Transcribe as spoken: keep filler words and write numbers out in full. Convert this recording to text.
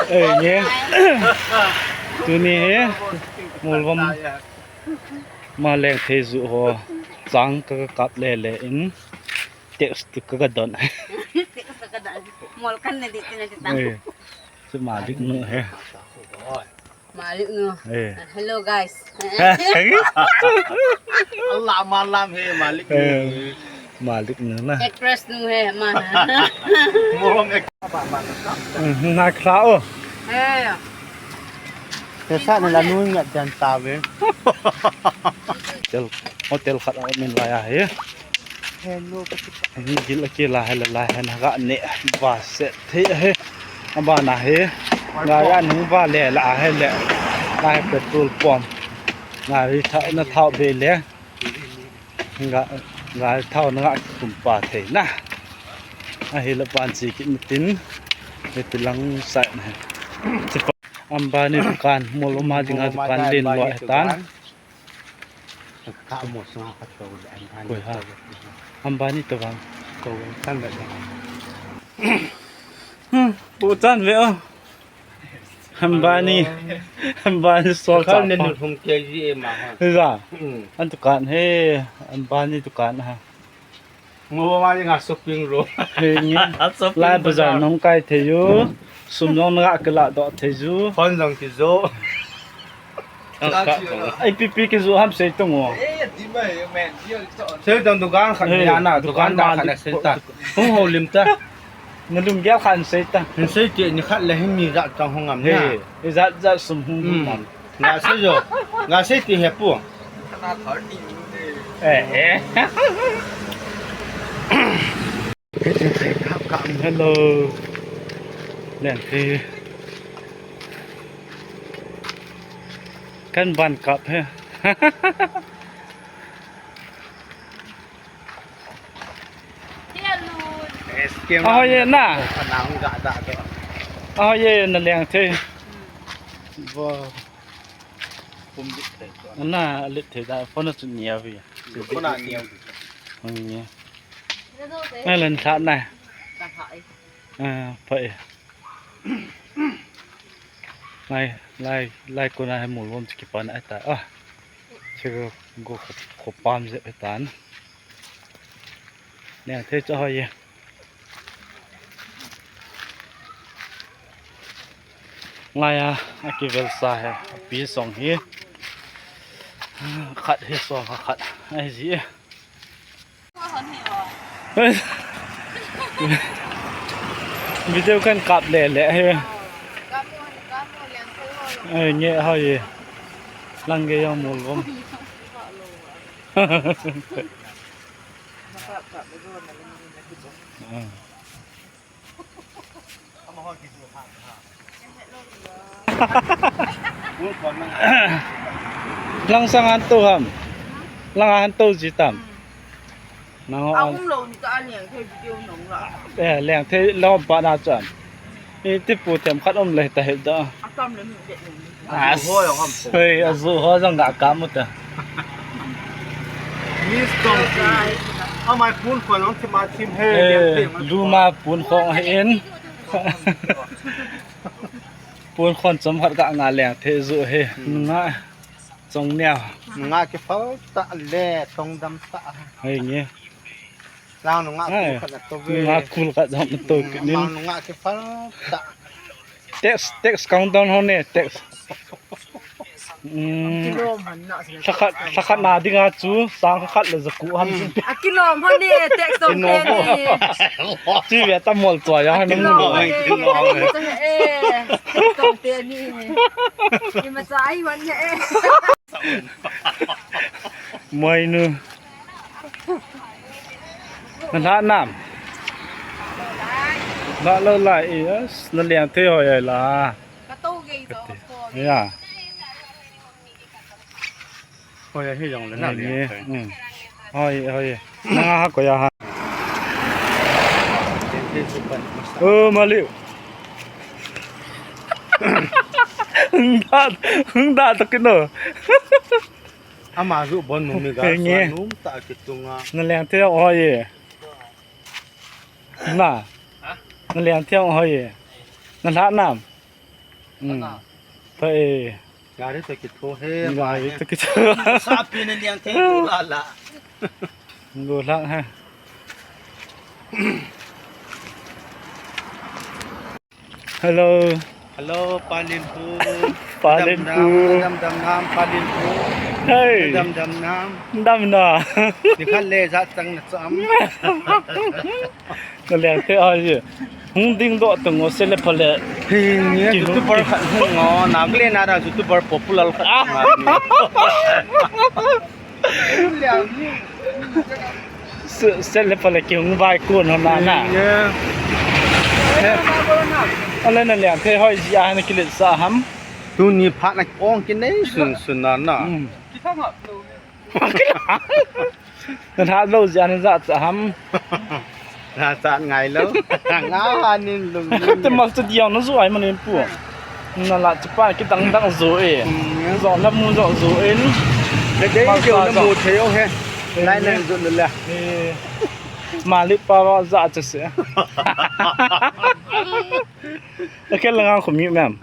Eh, nge. Tuni hi Molvom ma leng thei ju ho chang ka, ka kap le le in text ka, ka don. Mol kan na di tina di ta. Eh, si Malik nu he. Malik nu. Eh. Hello guys. Allah malam he Malik nu. Eh, Malik nu na. Actress nu he ma. Molvom ek-, Hmm, na kha o. Eh. Te sa na la nu ngat jan ta ve. Hotel, hotel khat a min la ya he. Hello, ka ti. Ni gil a kila he la la he na ga ne va se the he. Aba na he. Ga ya ni va le la he le. La he petrol pump. Ga ri tha na thao be le. Ga, ga thao na ga kum pa thei na. A hi la pan chi ki mutin. He ti lang sai na he. Ambani dukan, Molvom a dinga dukan len lo he tan. Ka mo sunga ka to le Ambani. Koi ha. Ambani to bang. To tan le. Hmm, pu tan ve o. Ambani. Ambani so ka cha ne pa. Nu hum ke ji e ma ha. Za. Hmm. An dukan he, Ambani dukan ha. Mo ma ni nga shopping ro. He nge. Shopping lai bazar bazar nong kai thei u. Sum nong nga kila do thei u. Phone jong ki jo. Ai, pi, pi, ki zu ham sei tung o. Sei tung dukan khat ni ana, dukan da khat na sei ta. Hung ho lim ta. Na lum gel khat sei ta. Hin sei ti ni khat le hin ni ja chang hung am na. He, i ja ja sum hung hung am. Nga sei jo. Nga sei ti he pu. Eh, eh. Hello. Leng thei. Kan ban kap he. Ahoiye na. Ahoiye na leng thei. Wow. Na lit thei da phone chu nia vi. Phone nia vi. Ai, lan thla na. Ah, pha e. Lai, lai, lai kona he Molvom chu kipan ai ta. Ah. Che go, go ko, ko pam je pe tan. Neng thei chu ahoiye. Ngai a, a kivel sa he. A pi song hi. Khat hi song khat. Ai ji. Video kan kap le le he. Ai, nge ahoiye. Lang ge jong Molvom. Ah. Lang sang han to ham. Lang han to ji tam. Nang ho an. Aum lo ni ka an yang thei video nong la. Eh, leng thei lo pa na chan. I ti pu them khat um le ta he da. Atam le mi de nong. Ah, hoi, hoi, hoi, azu ho jong ga ka mu ta. Miss Tongpi. Amai pun khon ong thim a thim he, eh, leng thim a. Luma pun khon he in. Pun khon chom khat ka nga leng thei ju he. Hmm. Nga chong neo. Nga kifal ta le, tong dam ta. Hei nge. Lang nunga kul khat na to ve. Nunga kul khat jong na to kit nin. Mang nunga kifal ta. Text, text countdown ho ne, text. Hmm. Kilom han na sila. Lhakhat, lhakhat na dinga chu, sang khat le jaku ham. Hmm. A kilom ho ne, text dong te ni. Chi ve ta mol chua ya han. Kilom ho ne. Kilom ho ne. Eh, text dong te ni. Ni ma cha ai wan ne. Moinu. Na lha nam. Lha lou lai, yes, na leng thei hoi ai la. Ka to gei zo ko. Ya. Hoi ai hi jong le na leng thei. Hmm. Hoi, hoi. Na nga ha ko ya ha. Thei thei su pan masa. Oh, maliu. Hung da, hung da to kino. Ama ju bon nung ni ga. Henge. Sua nung ta kitunga. Na leng thei hoi ye. Na. Ha? Na leng thei hoi ye. Na lha nam. Hmm. Lha nam. Pha e. Gari to kitho he. Gari to kitho. Sa pi na liang the tu la la. Go lha ha. Hello. Hello, Pa Lin Pu. Pa Lin Pu. Dam dam nam, dam dam nam, Pa Lin Pu. Hey. Dam dam nam. Dam na. Ni khat le ja chang na cham. Na leng te a ji. Hung ding doh tung o se le pha le. Hi, ni YouTuber khat hung o, Nagaland a da YouTuber popular khat. Ah. Nga ni. Se, se le pha le kihung vai kun ho na na. Yeah. He. Ale na lian thei hoi ji a na kilet sa ham. Tuni phat na ong kinei sun sun na na. Hmm. Na tha lo ji a na ja cha ham. Na cha ngai lo. Nga nin lung. Te mal cha diang na jo ai manin pu. Na la chu pa ki dang dang jo e. Hmm. Jo la mu jo jo e ni. Le dei jo la mu thei o he. Lai na jo le. Eh. Malik pa wa ja cha se. Akel la ngang khu mi mem.